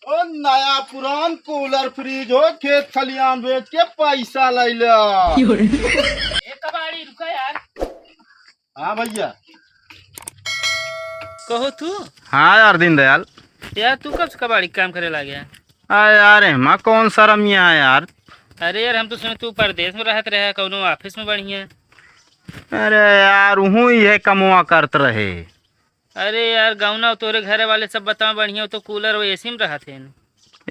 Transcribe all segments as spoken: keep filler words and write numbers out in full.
ओ नया पुरान कूलर फ्रिज हो, खेत खलियान बेच के पैसा लैला। ए कबाड़ी, रुका यार। हाँ भैया। कहो तू? हाँ यार दीनदयाल। यार तू कब से कबाड़ी के काम करे लागे? आ यार, एमा कौन शर्म है यार? अरे यार, हम तो सुने तू परदेस में रहत रहे, कौनो office में बढ़िया। अरे यार, उहूँ इहे कमवा करत रहे। अरे यार, गौना तोरे घरे वाले सब बताओ बढ़िया, तो कूलर और एसी में रहत हैं।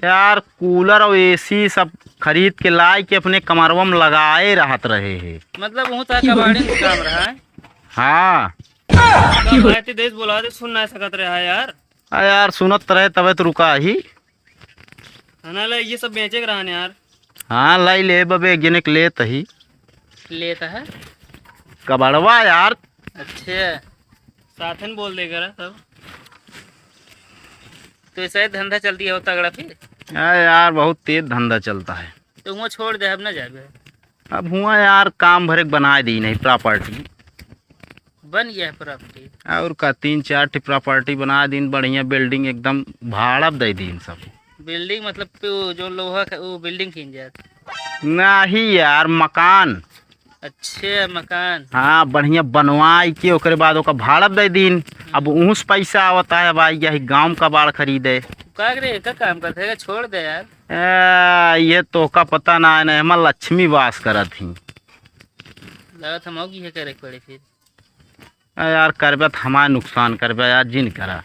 यार, कूलर और एसी सब खरीद के लाए के अपने कमरवा में लगाए रहत रहे हैं। मतलब, वहूँ तो कबाड़ी में काम रहा है। हाँ। तो भाई, ते देश बोला दे, सुन ना सकत रहा यार। आ यार, सुनत रहे तबे तो रुका ही। है ना, ले, ये सब बेचे के रहन यार। हाँ, लाई ले बबे, एक जने के लेत ही। लेत है? कबाड़वा यार। अच्छा, साथन बोल दे करा तब। तो ऐसा ही धंधा चलती है तगड़ा फिर? हाँ यार, बहुत तेज धंधा चलता है। तो हुआँ छोड़ दे, अब ना जाबे। अब हुआँ यार, काम भरे के बनाए दी नहीं property। बन गया है property। और का, तीन चार ठी property बना दीन, बढ़िया building एकदम भाड़ा दे दीन सब। Building मतलब कि वो जो लोहा का, वो building कीन जात? नहीं यार, मकान। अच्छा, मकान। हाँ, बढ़िया बनवाई के ओकरे बाद ओका भाड़ा दे दीन। अब उस पैसा आवता है भाई, यही गाँव का बाड़ खरीदे। का करे, का काम करते है, छोड़ दे यार। ए, ये तो का पता ना है ना, हमार लक्ष्मी वास करत ही। लगत हम की है करे के पड़े फिर। ए यार, करबे त हमार नुकसान करबे यार, जिन करा।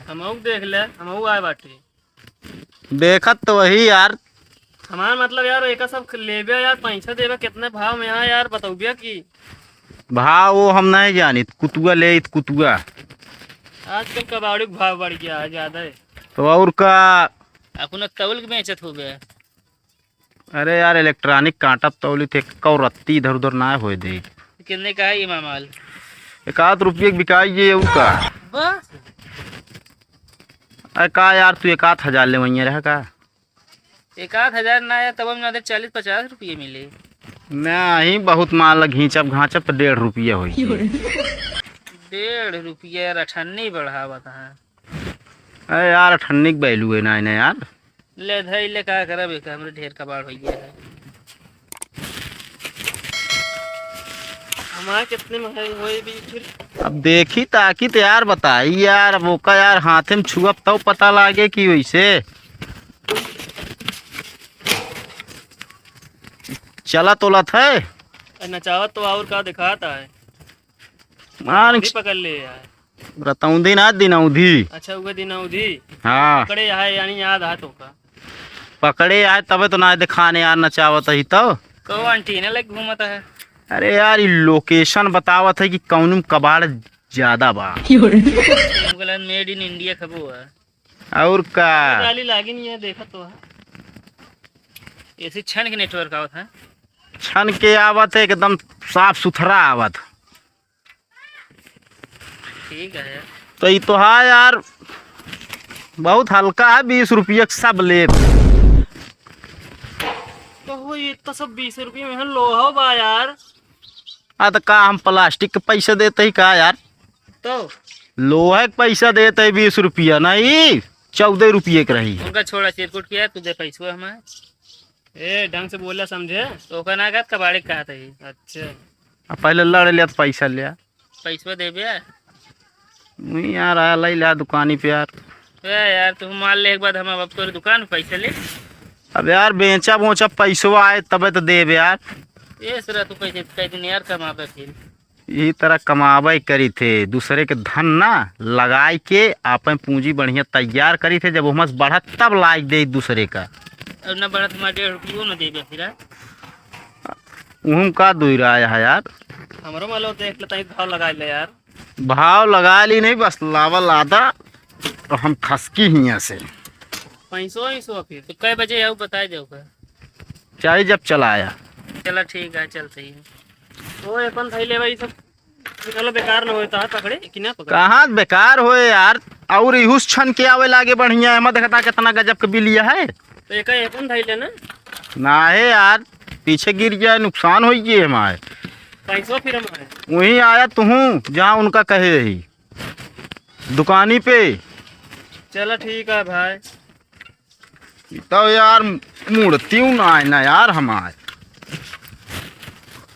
हमहू देख ले, हमहू आए बाटे। देखत तो वही यार। हमार मतलब यार, एका सब लेबे यार, पैसा देबे, कितने भाव में है यार, बतौबे की? भाव वो हम नहीं जानित, कुतुआ ले इत कुतुआ। आजकल कबाड़ी के भाव बढ़ गया है ज्यादा है। तो और का? अपना तौल के बेचत होबे। अरे यार, electronic कांटा तौली थे, कौ रत्ती इधर उधर ना होए दे। कितने का है ये माल? एक आध रुपये के बिकाई ये ऊ का। बस। अरे का यार, तू एक आध हजार ले वहीं रह का? एक आध हजार ना यार, तब हम ना दे चालीस पचास रुपये मिले। नहीं, बहुत माल घींचब घांचब तो डेढ़ रुपया होई। डेढ़ रुपया यार, अठन्नी बढ़ावत है। अरे यार, अठन्नी के value है ना, ना यार। ले धई ले, का करब, एक हमरे ढेर कबाड़ हो गया है। हमारे कितने में है, वही भी फिर। अब देखी ताकि तो यार बताई यार, अब ओका यार हाथे में छुअब तब पता लागे कि वैसे चला तोलत है। अरे नचावत तो और का दिखाता है। मान अभी पकड़ ले यार। रतौंधी ना, दिनौधी। अच्छा, उहे दिनौधी। हाँ। पकड़े आए, यानी याद आए तो का? पकड़े आए तबे तो ना दिखाने यार, नचावत ही तो। कौ एंटीना लग घूमत है? अरे यार, ई location बतावत है कि कौन में कबाड़ ज्यादा बा। क्यों रे? Made in India खबो है। और का? गाली लागी नहीं है, देखा तो है। ऐसे छन के network आवत है। छन के आवत है, एकदम साफ सुथरा आवत। ठीक है। तो ई तो है यार, बहुत हल्का है, बीस रुपया के सब लेब। तो वो ये तो सब बीस रुपये में है, लोहा बा यार। आ तो का हम plastic के पैसे देते ही का यार? तो लोहे के पैसा देते ही बीस रुपया, नहीं चौदह रुपये के रही। उनका छोड़ा, चिरकुट किया, तू दे पैसवा हमारे। ए, ढंग से बोला, समझे? तो ओकर ना कहत, कबाड़ी कहत है। अच्छा। आ पहले लड़ लिया तो पैसा लिया। पैसवा देबे? नहीं यार, आ लई ला दुकानी पे यार। ए यार, तू माल ले के बाद हम अब तोरे दुकान पे पैसा ले। अब यार, बेचा बोचा पैसवा आए तबे तो देबे यार। ए सरा, तू कैसे, कैसे दिन यार कमाबे फिर? यही तरह कमावे करी थे, दूसरे के धन ना लगाई के आपन पूंजी बढ़िया तैयार करी थे, जब ओहमा से बढ़त तब लाइक दे दूसरे का। अब ना बढ़त, हमारे डेढ़ रुपयो ना देबे फिर, हाँ? उहम का दुई राय है यार। हमरो मालो देख लेता ही, भाव लगा ले यार। भाव लगा ली नहीं, बस लावा लादा तो हम खसकी हियाँ से। पैसो वैसो फिर तो कै बजे आऊ, बताए जाओ का? चाहे जब चलाया। चला ठीक है, चलते ही। ओ, अपन धई लेवा, ई सब निकलो, बेकार न होए, तहार पकड़े कि ना पकड़े? कहाँ बेकार होए यार, और इहुस छन के आवे लागे बढ़िया है, मत देखता कितना गजब के बिलिया है। तो एक, एक अपन धई लेना। ना है यार, पीछे गिर जाए, नुकसान हो गए हमारे। पैसो फिर हमारे। वहीं आया तुहूँ, जहाँ उनका कहे रही, दुकानी पे। चला ठीक है भाई। तब यार मुड़ती हूँ ना है ना यार हमार।